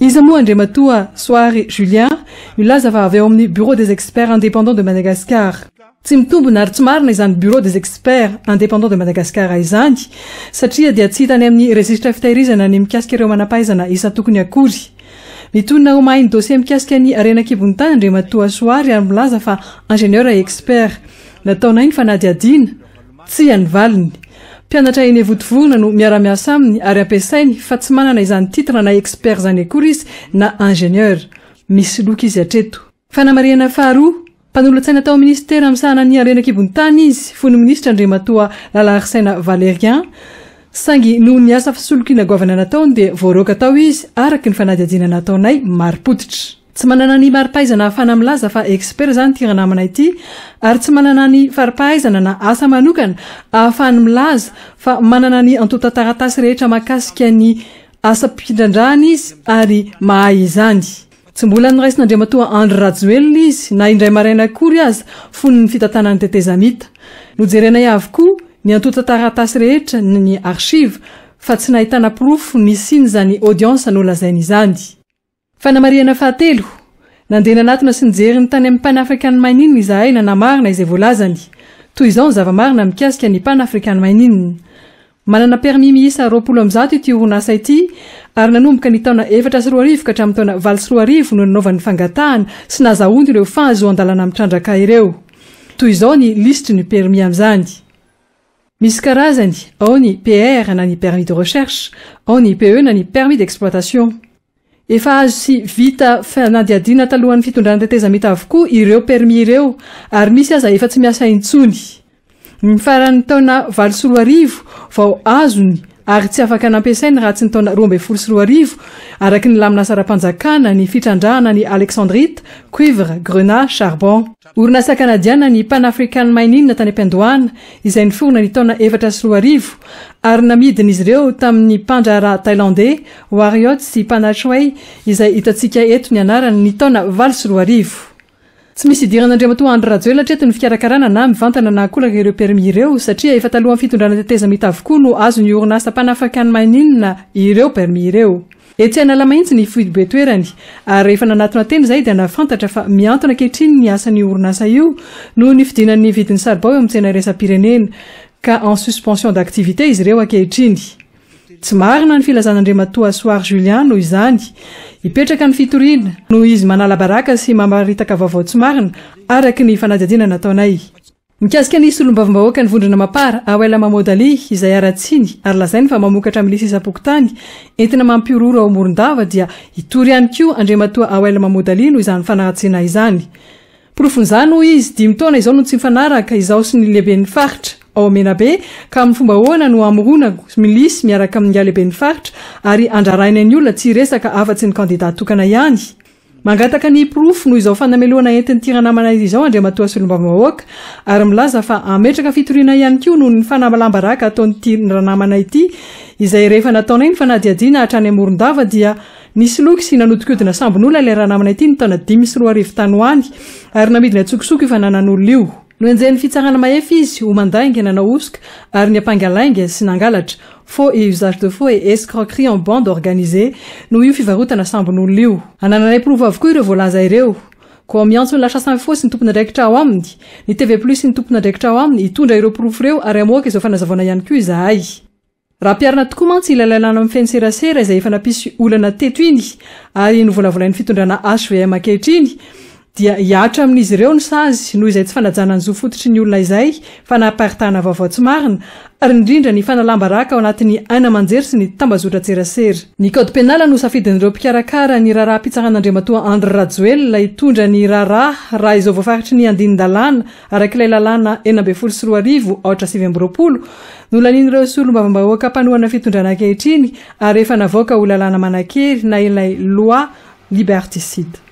Iza moa Andriamatoa Soary Julien, milaza fa avy ao amin'ny Bureau des Experts Indépendants de Madagascar. Tsy mitombina ary tsy marina izany Bureau des Experts Indépendants de Madagascar izany, satria dia tsy hita any amin'ny rejistra fitahirizana ny mikasika ireo manam-pahaizana isan-tokony akory. Mitonona ho mahay ny dossier mikasika ny harena an-kibon'ny tany Andriamatoa Soary ary milaza fa ingénieur et expert. Nataonay ny fanadihadiana. Tsia ny valiny. Mpianatra eny Vontovorona no miara-miasa aminy ary ampiasainy fa tsy manana izany titre na expert izany akory izy na ingénieur. Misoloky izy hatreto. Fanamarihana faharoa, mpanolotsaina tao amin'ny minisitera misahana ny harena an-kibon'ny tany izy fony minisitra Andriamatoa Lalaharisaina Valérien, saingy noho ny asa fisolokiana goavana nataony dia voaroaka tao izy araka ny fanadihadiana nataonay marim-pototra. Tsy manana ny mari-pahaizana ahafahana milaza fa expert izany ity ranamana ity ary tsy manana ny fari-pahaizana na asa manokana ahafahany milaza fa manana ny antontan-taratasy rehetra mahakasika ny asam-pitrandrahana izy ary mahay izany. Tsy mbola noraisin'Andriamatoa Andry Rajoelina izy na indray maraina akory aza fony ny fitantanany tetezamita. Nojerenay avokoa ny antontan-taratasy rehetra ny archives fa tsy nahitana porofo nisian'izany audience nolazainy izany. Fanamarihana fahatelo, Nandeha nanatona sy nijery ny tany amin'ny Pan African Mining izahay nanamarina izay voalazany. Toy izao ny zava-marina mikasika ny Pan African Mining. Manana permis miisa 120 ity orinasa ity ary nanomboka ny taona 2004 ka hatramin'ny taona 2008 no nanaovany fangatahana sy nazahoany ireo fahazoan-dalana mitrandraka ireo. Toy izao ny lisitry ny permis amin'izany. Misy karazany, ao ny PR na ny permis de recherche, ao ny PE na ny permis d'exploitation. Efa azo sy vita fanadihadiana talohan'ny fitondrana tetezamita avokoa ireo permis ireo ary misy aza efa tsy miasa intsony. Ny faran'ny taona 2008 vao azony ary tsy afaka nampiasainy raha tsy ny taona 2012 araka ny lamin'asa ara-panjakana ny fitrandrahana ny alexandrite, cuivre, grenat, charbon. Orinasa kanadiana ny Pan African Mining tany am-piandohana, izay niforona ny taona 2004, ary namidin'izy ireo tamin'ny mpandraharaha Thailandey, Warriot sy Panachway, izay hitantsika eto ny anarany, ny taona 2008. Tsy misy idiran'Andriamatoa Andry Rajoelina hatreto ny fikarakarana na mivantana na ankolaka ireo permis ireo, satria efa talohan'ny fitondrana tetezamita avokoa no azon'ny orinasa Pan African Mining ireo permis ireo. Etsy Analamahitsy ny foibe toerany, ary rehefa nanatona teny izahay dia nahafantatra fa mihantona ankehitriny ny asan'io orinasa io noho ny fidinan'ny vidin'ny saribao eo amin'ny tsena iraisam-pirenena, ka en suspension d'activité izy ireo ankehitriny. Tsy marina ny filazan'Andriamatoa Soary Julien noho izany. Hipetraka ny fitoriana noho izy manala baraka sy mamaritaka vaovao tsy marina, araka ny fanadihadiana nataonay. Mikasika ny solombavambahoakan'ny vondrona Mapar, Awel Mahmoud Ali, izay haratsiany ary lazainy fa mamokatra milisy isam-pokontany entina mampihorohoro ao Morondava dia hitory ihany koa Andriamatoa Awel Mahmoud Ali noho izany fanaratsiana izany. Porofon'izany hoy izy, dimy taona izao no tsy mifanaraka izaho sy ny lehiben'ny faritra ao Menabe ka amin'ny fomba ahoana no hamoronako milisy miaraka amin'ingahy lehiben'ny faritra ary handrarainay ny olona tsy hiresaka afa-tsy ny kandida tokana ihany? Mangataka ny porofo noho izao fanamelohana entin'ity ranamana izao Andriamatoa Solombavambahoaka ary milaza fa hametraka fitoriana ihany koa noho ny fanamalam-baraka ataon'ity ranamana ity izay rehefa nataonay ny fanadihadiana hatrany Morondava dia nisoloky sy nanodikodina sambon'olona ilay ranamana ity ny taona 2005 tany ho any ary namidiny an-tsokosoko io fananan'olona io. Nohenjehin'ny fitsarana mahefa izy ho mandainga, nanao hosoka ary niampanga lainga sy nangalatra, faux et usage de faux et escroquerie en bande organisée, noho io fivarotana sambon'olona io. Anananay porofo avokoa ireo voalaza ireo. Koa miantso ny La Chasse Info sy ny tompon'andraikitra ao aminy, ny TV Plus sy ny tompon'andraikitra ao aminy hitondra ireo porofo ireo ary hamoaka izao fanazavana ihany koa izahay. Raha ampiharina tokoa mantsy ilay lalàna mifehy ny serasera izay efa nampisy olana teto iny ary novolavolain'ny fitondrana hvm ankehitriny dia hihatra amin'izy ireo ny sazy noho izay tsy fanajana ny zo fototry ny olona izay, fanaparitahana vaovao tsy marina ary indrindra ny fanalam-baraka ao anatin'ny haino aman-jery sy ny tambazotran-tserasera. Ny code pénal no safidin'ireo mpikarakara ny raharaham-pitsaran'Andriamatoa Andry Rajoelina hitondra ny raharaha raha izao voafaritry ny andinin-dalàna araka ilay lalàna 2016 aotra 29 nolanian'ireo solombavambahoaka mpanohana fitondrana ankehitriny ary efa navoaka ho lalàna manan-kery na ilay loi liberticide.